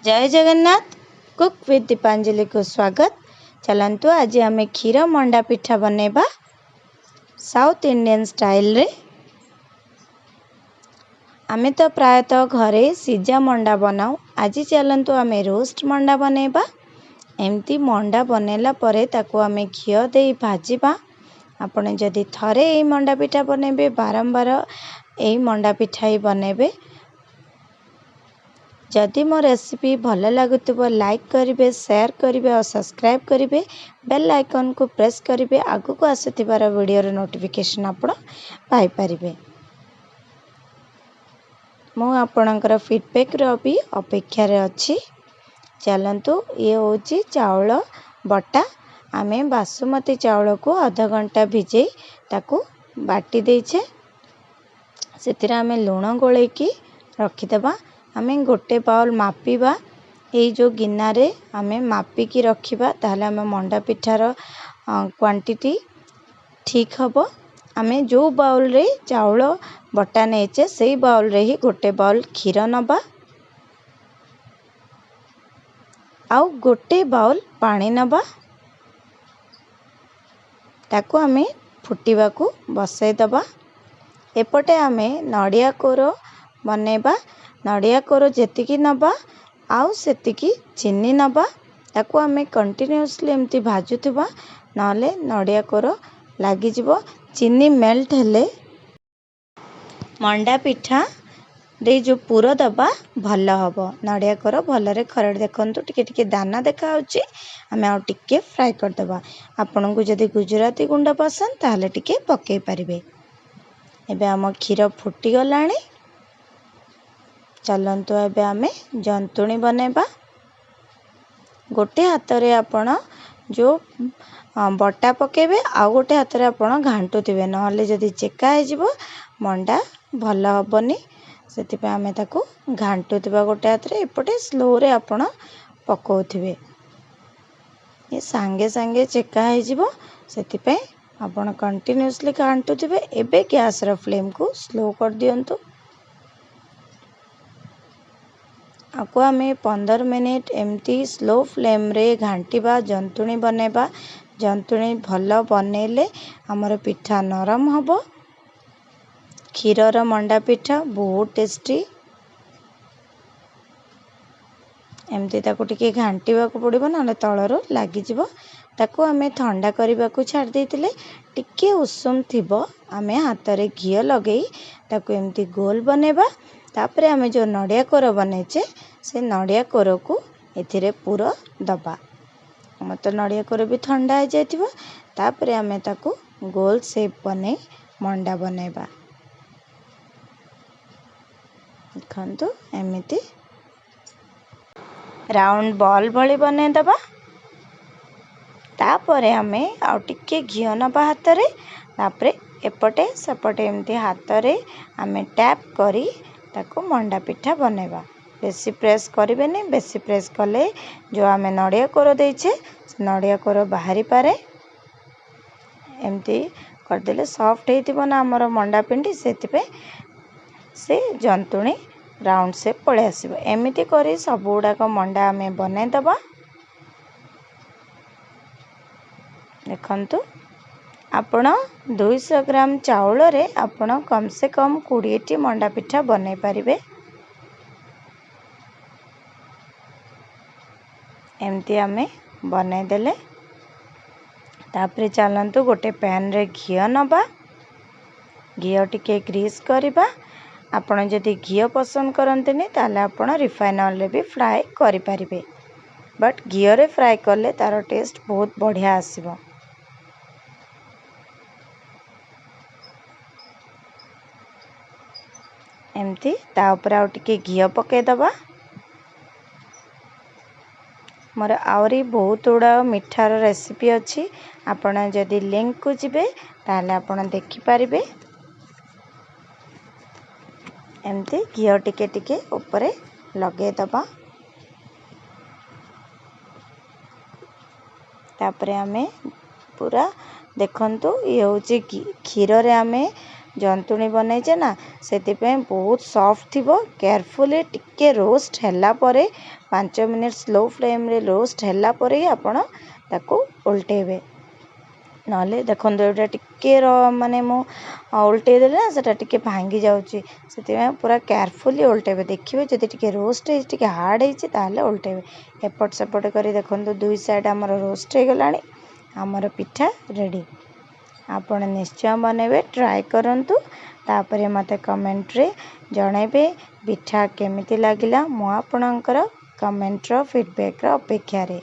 Jay Jagannath. Cook with ଦୀପାଞ୍ଜଳିକୁ ସ୍ୱାଗତ। ଚାଲନ୍ତୁ, ଆଜି ଆମେ କ୍ଷୀର ମଣ୍ଡା ପିଠା ବନେଇବା ସାଉଥ୍ ଇଣ୍ଡିଆନ୍ ଷ୍ଟାଇଲରେ। ଆମେ ତ ପ୍ରାୟତଃ ଘରେ ସିଝା ମଣ୍ଡା ବନାଉ, ଆଜି ଚାଲନ୍ତୁ ଆମେ ରୋଷ୍ଟ ମଣ୍ଡା ବନେଇବା। ଏମିତି ମଣ୍ଡା ବନେଇଲା ପରେ ତାକୁ ଆମେ ଘିଅ ଦେଇ ଭାଜିବା। ଆପଣ ଯଦି ଥରେ ଏଇ ମଣ୍ଡା ପିଠା ବନେଇବେ, ବାରମ୍ବାର ଏଇ ମଣ୍ଡା ପିଠା ହିଁ ବନେଇବେ। ଯଦି ମୋ ରେସିପି ଭଲ ଲାଗୁଥିବ, ଲାଇକ୍ କରିବେ, ସେୟାର କରିବେ ଆଉ ସବସ୍କ୍ରାଇବ୍ କରିବେ। ବେଲ୍ ଆଇକନ୍କୁ ପ୍ରେସ୍ କରିବେ, ଆଗକୁ ଆସୁଥିବାର ଭିଡ଼ିଓର ନୋଟିଫିକେସନ୍ ଆପଣ ପାଇପାରିବେ। ମୁଁ ଆପଣଙ୍କର ଫିଡ଼ବ୍ୟାକ୍ର ବି ଅପେକ୍ଷାରେ ଅଛି। ଚାଲନ୍ତୁ, ଇଏ ହେଉଛି ଚାଉଳ ବଟା। ଆମେ ବାସୁମତୀ ଚାଉଳକୁ ଅଧଘଣ୍ଟା ଭିଜେଇ ତାକୁ ବାଟି ଦେଇଛେ। ସେଥିରେ ଆମେ ଲୁଣ ଗୋଳେଇକି ରଖିଦେବା। ଆମେ ଗୋଟେ ବାଉଲ୍ ମାପିବା, ଏଇ ଯେଉଁ ଗିନାରେ ଆମେ ମାପିକି ରଖିବା, ତାହେଲେ ଆମେ ମଣ୍ଡା ପିଠାର କ୍ୱାଣ୍ଟିଟି ଠିକ୍ ହେବ। ଆମେ ଯେଉଁ ବାଉଲ୍ରେ ଚାଉଳ ବଟା ନେଇଛେ, ସେଇ ବାଉଲ୍ରେ ହିଁ ଗୋଟେ ବାଉଲ୍ କ୍ଷୀର ନେବା ଆଉ ଗୋଟେ ବାଉଲ୍ ପାଣି ନେବା। ତାକୁ ଆମେ ଫୁଟିବାକୁ ବସାଇଦେବା। ଏପଟେ ଆମେ ନଡ଼ିଆ କୋର ବନେଇବା। ନଡ଼ିଆ କୋର ଯେତିକି ନେବା ଆଉ ସେତିକି ଚିନି ନେବା। ତାକୁ ଆମେ କଣ୍ଟିନ୍ୟୁଅସଲି ଏମିତି ଭାଜୁଥିବା, ନହେଲେ ନଡ଼ିଆ କୋର ଲାଗିଯିବ। ଚିନି ମେଲ୍ଟ ହେଲେ ମଣ୍ଡା ପିଠାରେ ଯେଉଁ ପୁର ଦେବା ଭଲ ହେବ। ନଡ଼ିଆ କୋର ଭଲରେ ଖରଡ଼ି, ଦେଖନ୍ତୁ ଟିକେ ଟିକେ ଦାନା ଦେଖାହେଉଛି, ଆମେ ଆଉ ଟିକେ ଫ୍ରାଏ କରିଦେବା। ଆପଣଙ୍କୁ ଯଦି ଗୁଜୁରାତି ଗୁଣ୍ଡ ପସନ୍ଦ, ତାହେଲେ ଟିକେ ପକାଇ ପାରିବେ। ଏବେ ଆମ କ୍ଷୀର ଫୁଟିଗଲାଣି। ଚାଲନ୍ତୁ, ଏବେ ଆମେ ଜନ୍ତୁଣି ବନେଇବା। ଗୋଟେ ହାତରେ ଆପଣ ଯେଉଁ ବଟା ପକାଇବେ ଆଉ ଗୋଟେ ହାତରେ ଆପଣ ଘାଣ୍ଟୁଥିବେ, ନହେଲେ ଯଦି ଚେକା ହେଇଯିବ ମଣ୍ଡା ଭଲ ହେବନି। ସେଥିପାଇଁ ଆମେ ତାକୁ ଘାଣ୍ଟୁଥିବା ଗୋଟେ ହାତରେ, ଏପଟେ ସ୍ଲୋରେ ଆପଣ ପକାଉଥିବେ। ଏ ସାଙ୍ଗେ ସାଙ୍ଗେ ଚେକା ହେଇଯିବ, ସେଥିପାଇଁ ଆପଣ କଣ୍ଟିନ୍ୟୁଅସଲି ଘାଣ୍ଟୁଥିବେ। ଏବେ ଗ୍ୟାସ୍ର ଫ୍ଲେମ୍କୁ ସ୍ଲୋ କରିଦିଅନ୍ତୁ। ଆକୁ ଆମେ 15 ମିନିଟ୍ ଏମିତି ସ୍ଲୋ ଫ୍ଲେମ୍ରେ ଘାଣ୍ଟିବା, ଜନ୍ତୁଣି ବନେଇବା। ଜନ୍ତୁଣି ଭଲ ବନେଇଲେ ଆମର ପିଠା ନରମ ହେବ। କ୍ଷୀରର ମଣ୍ଡା ପିଠା ବହୁତ ଟେଷ୍ଟି। ଏମିତି ତାକୁ ଟିକେ ଘାଣ୍ଟିବାକୁ ପଡ଼ିବ, ନହେଲେ ତଳରୁ ଲାଗିଯିବ। ତାକୁ ଆମେ ଥଣ୍ଡା କରିବାକୁ ଛାଡ଼ି ଦେଇଥିଲେ। ଟିକେ ଉଷୁମ ଥିବ, ଆମେ ହାତରେ ଘିଅ ଲଗେଇ ତାକୁ ଏମିତି ଗୋଲ ବନେଇବା। ତାପରେ ଆମେ ଯେଉଁ ନଡ଼ିଆ କୋର ବନେଇଛେ, ସେ ନଡ଼ିଆ କୋରକୁ ଏଥିରେ ପୁର ଦେବା। ଆମର ତ ନଡ଼ିଆ କୋର ବି ଥଣ୍ଡା ହେଇଯାଇଥିବ। ତାପରେ ଆମେ ତାକୁ ଗୋଲ ସେପ୍ ବନେଇ ମଣ୍ଡା ବନେଇବା। ଦେଖନ୍ତୁ, ଏମିତି ରାଉଣ୍ଡ ବଲ୍ ଭଳି ବନେଇଦେବା। ତାପରେ ଆମେ ଆଉ ଟିକେ ଘିଅ ନେବା ହାତରେ, ତାପରେ ଏପଟେ ସେପଟେ ଏମିତି ହାତରେ ଆମେ ଟ୍ୟାପ୍ କରି ତାକୁ ମଣ୍ଡା ପିଠା ବନେଇବା। ବେଶୀ ପ୍ରେସ୍ କରିବେନି, ବେଶୀ ପ୍ରେସ୍ କଲେ ଯେଉଁ ଆମେ ନଡ଼ିଆ କୋର ଦେଇଛେ, ସେ ନଡ଼ିଆ କୋର ବାହାରିପାରେ। ଏମିତି କରିଦେଲେ ସଫ୍ଟ ହେଇଥିବ ନା ଆମର ମଣ୍ଡା ପିଣ୍ଡି, ସେଥିପାଇଁ ସେ ଜନ୍ତୁଣି ରାଉଣ୍ଡ ସେପ୍ ପଳେଇ ଆସିବ। ଏମିତି କରି ସବୁ ଗୁଡ଼ାକ ମଣ୍ଡା ଆମେ ବନେଇଦେବା। ଦେଖନ୍ତୁ, ଆପଣ 200 ଗ୍ରାମ ଚାଉଳରେ ଆପଣ କମ୍ ସେ କମ୍ 20ଟି ମଣ୍ଡା ପିଠା ବନେଇ ପାରିବେ। ଏମିତି ଆମେ ବନେଇଦେଲେ। ତାପରେ ଚାଲନ୍ତୁ, ଗୋଟେ ପ୍ୟାନ୍ରେ ଘିଅ ନେବା, ଘିଅ ଟିକେ ଗ୍ରୀସ୍ କରିବା। ଆପଣ ଯଦି ଘିଅ ପସନ୍ଦ କରନ୍ତିନି, ତାହେଲେ ଆପଣ ରିଫାଇନ୍ ଅଏଲ୍ରେ ବି ଫ୍ରାଏ କରିପାରିବେ, ବଟ୍ ଘିଅରେ ଫ୍ରାଏ କଲେ ତା'ର ଟେଷ୍ଟ ବହୁତ ବଢ଼ିଆ ଆସିବ। ଏମିତି ତା ଉପରେ ଆଉ ଟିକେ ଘିଅ ପକାଇଦେବା। ମୋର ଆହୁରି ବହୁତ ଗୁଡ଼ାଏ ମିଠାର ରେସିପି ଅଛି, ଆପଣ ଯଦି ଲିଙ୍କକୁ ଯିବେ ତାହେଲେ ଆପଣ ଦେଖିପାରିବେ। ଏମିତି ଘିଅ ଟିକେ ଟିକେ ଉପରେ ଲଗେଇଦେବା। ତାପରେ ଆମେ ପୁରା, ଦେଖନ୍ତୁ, ଇଏ ହେଉଛି କ୍ଷୀରରେ ଆମେ ଜନ୍ତୁଣୀ ବନେଇଛେ ନା, ସେଥିପାଇଁ ବହୁତ ସଫ୍ଟ ଥିବ। କେୟାରଫୁଲି ଟିକେ ରୋଷ୍ଟ ହେଲା ପରେ, 5 ମିନିଟ୍ ସ୍ଲୋ ଫ୍ଲେମ୍ରେ ରୋଷ୍ଟ ହେଲା ପରେ ହିଁ ଆପଣ ତାକୁ ଓଲଟେଇବେ। ନହେଲେ ଦେଖନ୍ତୁ, ଏଇଟା ଟିକେ ମାନେ ମୁଁ ଓଲଟେଇ ଦେଲେ ନା ସେଇଟା ଟିକେ ଭାଙ୍ଗି ଯାଉଛି। ସେଥିପାଇଁ ପୁରା କେୟାରଫୁଲି ଓଲଟେଇବେ। ଦେଖିବେ, ଯଦି ଟିକେ ରୋଷ୍ଟ ହେଇଛି, ଟିକେ ହାର୍ଡ଼ ହେଇଛି, ତାହେଲେ ଓଲଟେଇବେ। ଏପଟ ସେପଟ କରି ଦେଖନ୍ତୁ, ଦୁଇ ସାଇଡ଼୍ ଆମର ରୋଷ୍ଟ ହେଇଗଲାଣି। ଆମର ପିଠା ରେଡ଼ି। ଆପଣ ନିଶ୍ଚୟ ବନେଇବେ, ଟ୍ରାଏ କରନ୍ତୁ, ତାପରେ ମୋତେ କମେଣ୍ଟରେ ଜଣାଇବେ ପିଠା କେମିତି ଲାଗିଲା। ମୁଁ ଆପଣଙ୍କର କମେଣ୍ଟର ଫିଡ଼ବ୍ୟାକ୍ର ଅପେକ୍ଷାରେ।